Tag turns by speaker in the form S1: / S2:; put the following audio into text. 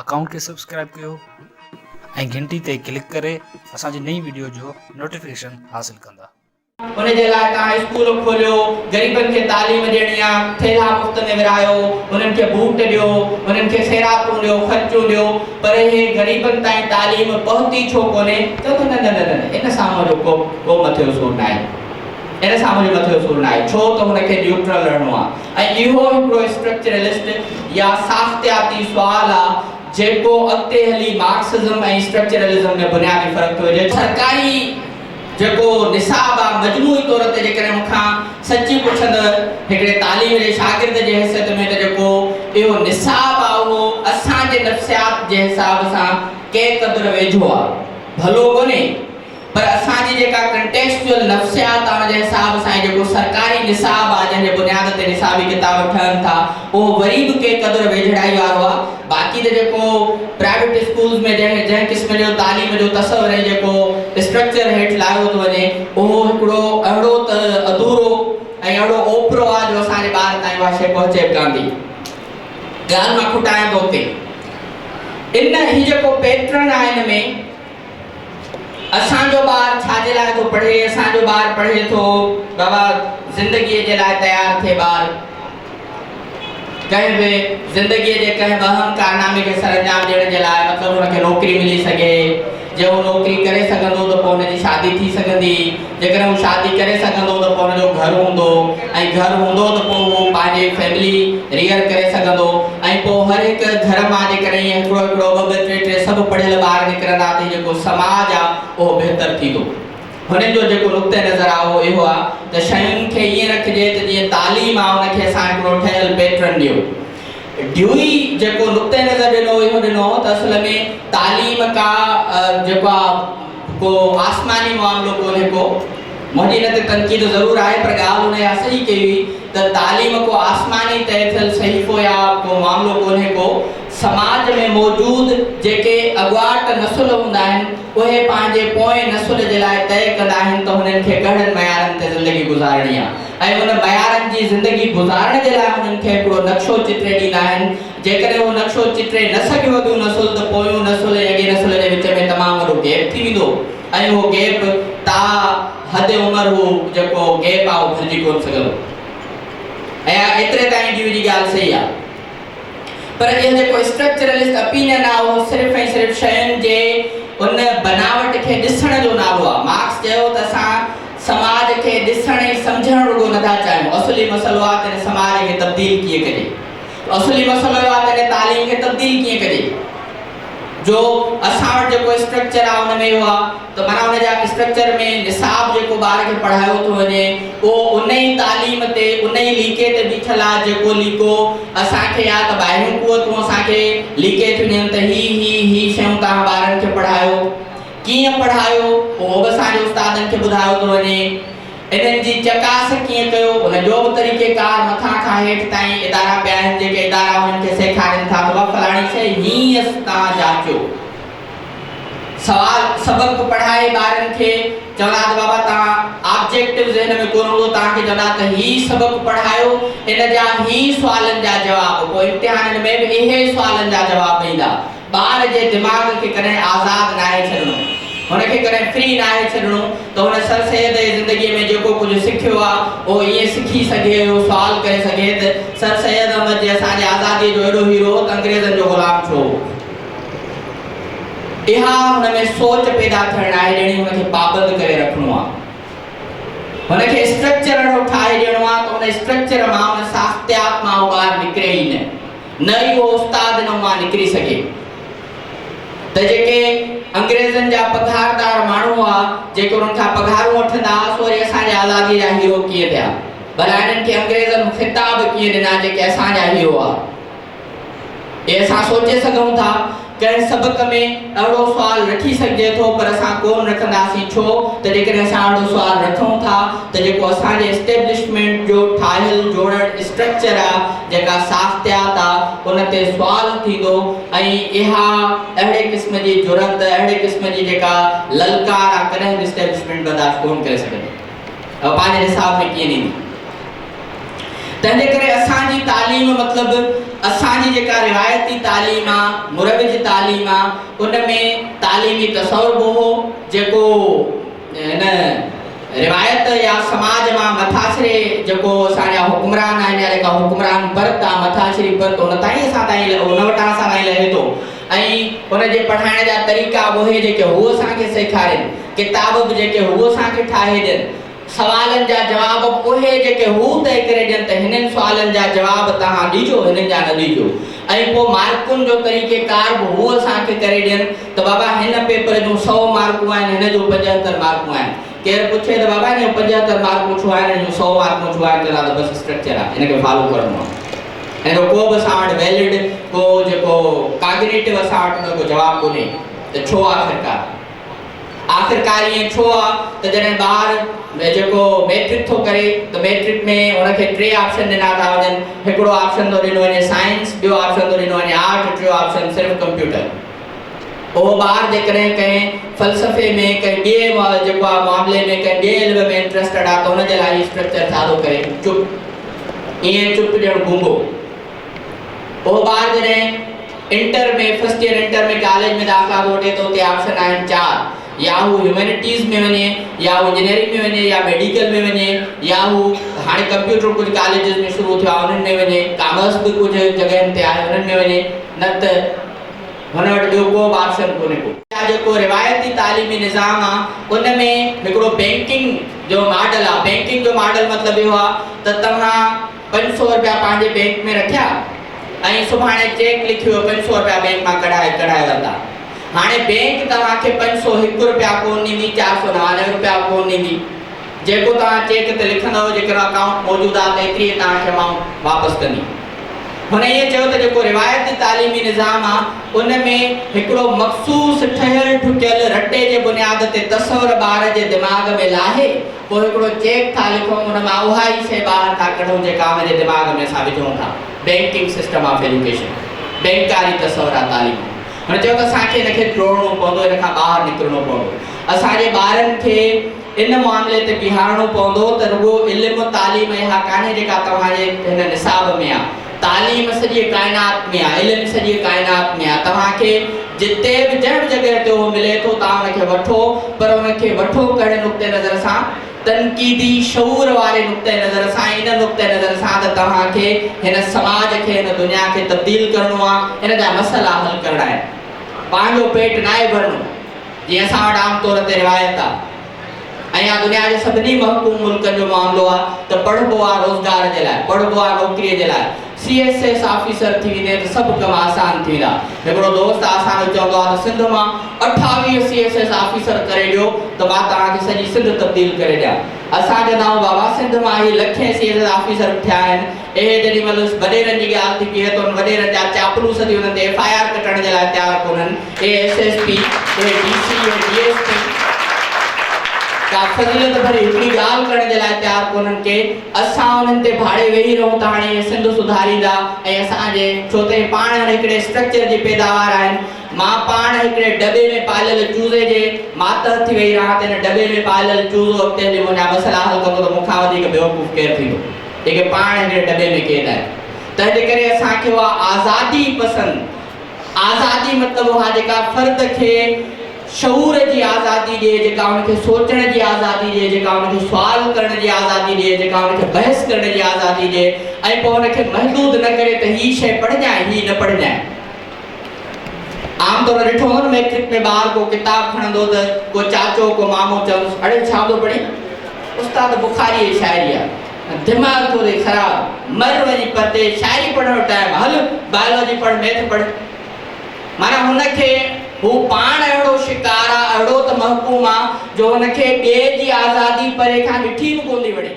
S1: Account کي subscribe ڪيو ۽ گهنٽي تي ڪلڪ ڪري اسان جي نئين وڊيو جو نوٽيفڪيشن حاصل ڪندا.
S2: ان جي لاء توهان اسڪول کوليو، غريبن کي تعليم ڏيڻي آ، ٿيلها مفت ۾ ورهايو، انهن کي بوٽ ڏيو، انهن کي خيراتون ڏيو، خرچيون ڏيو، پر اهي غريبن تائين تعليم پهتي ڇو ڪونهي؟ چوندو نه نه نه نه ان سان منهنجو ڪو ڪو مٿي جو سور ناهي، ان سان منهنجو مٿي جو سور ناهي، ڇو ته هن کي نيوٽرل رهڻو آ ۽ اهو هڪڙو اسٽرڪچرلسٽ يا ساختياتي سوال آ جيڪو اڳتي هلي مارڪسزم ۽ اسٽرڪچرلزم ۾ بنيادي فرق ٿو وجهي. سرڪاري جيڪو نصاب آ مجموعي طور تي جيڪڏهن مون کان سچي پڇندء هڪڙي تعليم جي شاگرد جي حيثيت ۾ ته جيڪو اهو نصاب آ اهو اسان جي نفسيات جي حساب سان ڪي قدر ويجهو آ ڀلو ڪونهي پر اسان جي جيڪا ڪنٽيڪسچوئل نفسيات آ ان جي حساب سان هي جيڪو سرڪاري نصاب آ جنهن جي بنياد تي نصابي ڪتاب ٺهن ٿا اهو وري به ڪي قدر ويجهڙائي وارو آ باقي ته جيڪو پرائيويٽ اسڪولز ۾ جنهن جنهن قسم جو تعليم جو تصور ۽ جيڪو اسٽرڪچر هيٺ لايو ٿو وڃي اهو هڪڙو اهڙو ته اڌورو ۽ اهڙو اوپرو آ جو اسان جي ٻار تائين اها شيء پهچي به ڪانه ٿي. ڳالهه مان کٽايان ٿو اتي ان هي جيڪو پيٽرن آ ان ۾ اسان جو ٻار ڇا جي لاء ٿو پڙهي؟ اسان جو ٻار پڙهي ٿو بابا زندگيء جي لاء تيار ٿئي ٻار ڪنهن به زندگيء جي ڪنهن به اهم ڪارنامي کي سرانجام ڏيڻ جي لاء مطلب هن کي نوڪري ملي سگهي جي هو نوڪري ڪري سگهندو ته پوء هن جي شادي ٿي سگهندي جيڪڏهن هو شادي ڪري سگهندو ته پوء هن جو گهر هوندو ۽ گهر هوندو ته پوء هو پنهنجي فيملي ريئر ڪري سگهندو ۽ پوء هر هڪ گهر مان جيڪڏهن ائين هڪڙو هڪڙو ٻه ٻه ٽي ٽي سڀ پڙهيل ٻار نڪرندا ته هي جيڪو سماج آ اهو بهتر ٿيندو. هنن جو جيڪو نقطه نظر آ اهو اهو آ ته شين کي ائين رکجي ته جيئن تعليم آ ان کي اسان هڪڙو ٺهيل پيٽرن ڏيون. ڊيوئي جيڪو نقطه نظر ڏنو اهو ڏنو ته اصل ۾ تعليم ڪا جيڪو آ ڪو آسماني معاملو ڪونهي ڪو. منهنجي ان تي تنقيد ضرور آهي پر ڳالهه هن اها صحيح ڪئي هئي ته تعليم ڪو آسماني طئي ٿيل صحيفو يا ڪو معاملو ڪونهي ڪو. سماج ۾ موجود جيڪي اڳواٽ نسل هوندا آهن اهي پنهنجي پوئين نسل جي لاء طئي ڪندا آهن ته هنن کي ڪهڙن معيارن تي زندگي گذارڻي آهي ۽ ان معيارن جي زندگي گذارڻ جي لاء هنن کي هڪڙو نقشو چٽري ڏيندا آهن جيڪڏهن اهو نقشو چٽري نه سگهيو اڳيون نسل ته پويون نسل ۽ اڳئين نسل جي وچ ۾ تمام وڏو گيپ ٿي ويندو ۽ اهو گيپ تا حد عمر هو جيڪو گيپ آهي اهو ڀرجي ڪونه سگهندو ۽ ايتري تائين ڊيوي جي ڳالهه صحيح آهي. پر اهو جيڪو اسٽرڪچرلسٽ اپينين آهي اهو صرف ۽ صرف شين جي ان بناوٽ کي ڏسڻ جو نالو آهي. مارڪس چيو ته اسان سماج کي ڏسڻ ۽ سمجهڻ رڳو نٿا چاهيون، اصلي مسئلو آهي ته ان سماج کي تبديل ڪيئن ڪجي. اصلي مسئلو اهو آهي ته ان تعليم کي تبديل ڪيئن ڪجي. جو اسان وٽ جيڪو اسٽرڪچر آهي ان ۾ اهو آهي ته معنيٰ ان جا اسٽرڪچر ۾ نصاب جيڪو ٻار کي پڙهايو ٿو وڃي اهو ان ئي تعليم تي ان ئي ليڪي تي بيٺل آهي جيڪو ليڪو اسان کي يا ته ٻاهريون قوتون اسان کي ليڪي ٿيون ڏين ته هي هي هي شيون توهان ٻارن کي پڙهايو ڪيئن پڙهايو اهو به اسان جي استادن کي ٻڌايو ٿو وڃي. انهن جي چڪاس ڪيئن ڪيو، ان جو به طريقي ڪار مٿان کان هيٺ تائين ادارا پيا آهن، جيڪي ادارا انهن کي سيکارين ٿا ته بابا فلاڻي شيء هيئن تان جاچيو. سوال سبق پڙهائي ٻارن کي چوندا ته بابا توهان آبجيڪٽو ذهن ۾ ڪونه هوندو توهان کي چوندا ته هي سبق پڙهايو ان جا هي سوالن جا جواب پوء امتحانن ۾ به اهي سوالن جا جواب ايندا. ٻار جي دماغ کي ڪڏهن آزاد ناهي ڇڏڻو. هن کي ڪڏهن فري ناهي ڇڏڻو ته هن سر سيد جي زندگيء ۾ جيڪو ڪجهه سکيو آ، اهو ائين سکي سگهي، اهو سوال ڪري سگهي ته سر سيد احمد جي اسان جي آزاديء جو ايڏو هيرو هو ته انگريزن جو غلام ڇو هو؟ اها هن ۾ سوچ پيدا ٿيڻ ناهي ڏيڻي، هن کي پابند ڪري رکڻو آ. هن کي اسٽرڪچر اهڙو ٺاهي ڏيڻو آ ته ان اسٽرڪچر مان، ان ساختيات مان هو ٻاهر نڪري ئي نه. نه ئي اهو استاد ان مان نڪري سگهي ته جيڪي انگريزن جا پگهاردار ماڻهو هئا، جيڪي انهن کان پگهارون وٺندا هئا، سو وري اسان جي آزاديء جا هيرو ڪيئن ٿيا؟ ڀلا انهن کي انگريزن خطاب ڪيئن ڏنا جيڪي اسان جا هيرو هئا؟ اهي اسان سوچي سگهون ٿا. ڪنهن سبق ۾ اهڙو سوال رکي سگهجي ٿو پر اسان ڪونه رکنداسين ڇو ته جيڪڏهن اسان اهڙو سوال رکون ٿا ته جيڪو اسان جي اسٽيبلشمينٽ جو ٺاهيل جوڙڻ اسٽرڪچر آ جيڪا ساختيات آ ان تي سوال ٿيندو ۽ اها اهڙي قسم جي جرئت اهڙي قسم جي جيڪا للڪار آ ڪڏهن به اسٽيبلشمينٽ برداشت ڪونه ڪري سگهندي اها پنهنجي نصاب ۾ ڪيئن ڏيندي. تنهنجي ڪري اسان جي تعليم مطلب اسان جي جيڪا. جيڪا روايتي تعليم آ، مروج تعليم آ، ان ۾ تعليمي تصور به هو، جيڪو هن روايت يا سماج مان مٿاڇري جيڪو اسان جا حڪمران آهن يا جيڪا حڪمران پرت آ، مٿاڇري پرت ان تائين اسان تائين ان وٽان اسان تائين لهي ٿو ۽ ان جي پڙهائڻ جا طريقا به اهي جيڪي هو اسان کي سيکارين، ڪتاب به جيڪي هو اسان کي ٺاهي ڏين. سوالن جا جواب به اهي جيڪي هو طئي ڪري ڏين ته هنن سوالن جا جواب توهان ڏجو هنن جا نه ڏجو ۽ پوء مارڪن جو طريقي ڪار به هو اسان کي ڪري ڏين ته بابا هن پيپر جون سئو مارڪون آهن هن جون 75 مارڪون آهن ڪير پڇي ته بابا هن جون 75 مارڪون ڇو آهن هن جون سئو مارڪون ڇو آهن چوندا ته بس اسٽرڪچر آهي هن کي فالو ڪرڻو آهي هن جو ڪو به اسان وٽ ويلڊ ڪو جيڪو ڪاگنيٽو اسان وٽ ان جو ڪو جواب ڪونهي ته ڇو آخرڪار آخرڪار ائين ڇو آ ته جڏهن ٻار جيڪو ميٽرڪ ٿو ڪري ته ميٽرڪ ۾ هن کي ٽي آپشن ڏنا ٿا وڃن هڪڙو آپشن ٿو ڏنو وڃي سائنس ٻيو آپشن ٿو ڏنو وڃي آرٽ ٽيو آپشن صرف ڪمپيوٽر اهو ٻار جيڪڏهن ڪنهن فلسفي ۾ ڪنهن ٻئي جيڪو آ معاملي ۾ ڪنهن ٻئي علم ۾ انٽرسٽيڊ آ ته ان جي لاء هي اسٽرڪچر ڇا ٿو ڪري چپ ائين چپ ڄڻ گونگو اهو ٻار جڏهن inter ۾ first year inter ۾ college ۾ داخلا ٿو وٺي ته اتي آپشن آهن چار يا هو هيومينٽيز ۾ وڃي يا هو انجنيئرنگ ۾ وڃي يا ميڊيڪل ۾ وڃي يا هو هاڻي ڪمپيوٽر ڪجهه ڪاليجز ۾ شروع ٿيو آهي انهن ۾ وڃي ڪامرس به ڪجهه جڳهين تي آهي انهن ۾ وڃي نه ته هن وٽ ٻيو ڪو به آپشن ڪونهي ڪو. جيڪو روايتي تعليمي نظام آ ان ۾ هڪڙو بينڪنگ جو ماڊل آ بينڪنگ جو ماڊل مطلب اهو آ ته توهان 500 رپيا پنهنجي بينڪ ۾ رکيا ۽ سڀاڻي چيڪ لکي اهي 500 رپيا بينڪ مان ڪڍائي ڪڍائي ورتا. هاڻي بينڪ توهان کي 501 رپيا ڪونه ڏيندي، 499 رپيا به ڪونه ڏيندي. جيڪو توهان چيڪ تي لکندؤ، جيڪڏهن اڪائونٽ موجود آهي ته ايتري ئي توهان کي امائونٽ واپس ڪندي. هن ائين چيو ته جيڪو روايتي تعليمي نظام آ ان ۾ هڪڙو مخصوص ٺهيل ٺڪيل رٽي جي بنياد تي تصور ٻار جي دماغ ۾ لاهي پوء هڪڙو چيڪ ٿا لکون ان مان اها ئي شيء ٻاهر ٿا ڪڍون جيڪا ان جي دماغ ۾ اسان وجهون ٿا بينڪنگ سسٽم آف ايجوڪيشن بينڪاري تصور آ تعليم هن چيو ته اسان کي ان کي ٽوڙڻو پوندو ان کان ٻاهر نڪرڻو پوندو اسان جي ٻارن کي ان معاملي تي بيهارڻو پوندو ته رڳو علم تعليم اها ڪانهي جيڪا توهان جي هن نصاب ۾ آ. تعليم سڄيء ڪائنات ۾ آ، علم سڄيء ڪائنات ۾ آ. توهان کي جتي به جنهن به جڳهه تي اهو ملي ٿو توهان ان کي وٺو پر ان کي وٺو ڪهڙي نقطي نظر سان؟ تنقيدي شعور واري نقطي نظر سان ۽ ان نقطي نظر سان ته توهان کي هن سماج کي هن دنيا کي تبديل ڪرڻو آ، ان جا مسئلا حل ڪرڻا آهن. پنهنجو پيٽ ناهي ڀرڻو. جيئن اسان وٽ عام طور تي روايت آ ۽ اها دنيا جي سڀني محڪوم ملڪن جو معاملو آ ته پڙهبو آ روزگار جي لاء، پڙهبو آ نوڪريء جي لاء. سي ايس ايس آفيسر ٿي ويندين ته سڀ ڪم آسان ٿي ويندا. هڪڙو دوست آ اسان جو چوندو آ ته سنڌ مان 28 سي ايس ايس آفيسر ڪري ڏيو ته مان توهان کي سڄي سنڌ تبديل ڪري ڏيان. اسان چوندا آهيون بابا سنڌ مان هي لکين سي ايس ايس آفيسر به ٿيا آهن اهي جيڏي مهل وڏيرن جي ڳالهه ٿي بيهي ته انهن وڏيرن جا چاپلوس ٿي انهن تي ايف I R ڪٽڻ جي لاء تيار ڪونهن. اهي ايس ايس پي، اهي ڊي سي، اهي ڊي ايس پي ڪا فضيلت ڀري هڪڙي ڳالهه ڪرڻ جي لاء تيار ڪونهن ڪي اسان انهن تي ڀاڙي ويهي رهون ته هاڻي اهي سنڌ سڌاريندا ۽ اسان جي ڇو ته اهي پاڻ هن هڪڙي اسٽرڪچر جي پيداوار آهن. مان پاڻ هڪڙي ڊٻي ۾ پاليل چوزي جي ماتحت ٿي ويهي رهان ته هن ڊٻي ۾ پاليل چوزو اڳتي هلي منهنجا مسئلا حل ڪندو ته مون کان وڌيڪ بيوقوف ڪير ٿيندو. جيڪي پاڻ هڪڙي ڊٻي ۾ قيد آهن. تنهنجي ڪري اسان کي اها آزادي پسند، آزادي مطلب اها جيڪا فرد کي شعور جي آزادي ڏئي، جيڪا ان کي سوچڻ جي آزادي ڏئي، جيڪا ان کي سوال ڪرڻ جي آزادي ڏئي، جيڪا ان کي بحث ڪرڻ جي آزادي ڏئي ۽ پوء ان کي محدود نه ڪري ته هي شيء پڙهجانء هي نه پڙهجانء. عام طور ڏٺو هوندو نه مئٽرڪ ۾ ٻار ڪو ڪتاب کڻندو ته ڪو چاچو ڪو مامو چوندس اڙي ڇا ٿو پڙهين؟ استاد بخاريء جي شاعري آ. دماغ ٿو ٿئي خراب. مر وڃي پرديس شاعري پڙهڻ جو ٽائيم هل بائيولوجي پڙهه ميٿ پڙهه. معنيٰ هن کي هو پاڻ اهڙو شڪار آ اهڙو ته محڪوم آ جو هن کي ٻئي جي آزادي پري کان ڏٺي به ڪونه ٿي وڻي.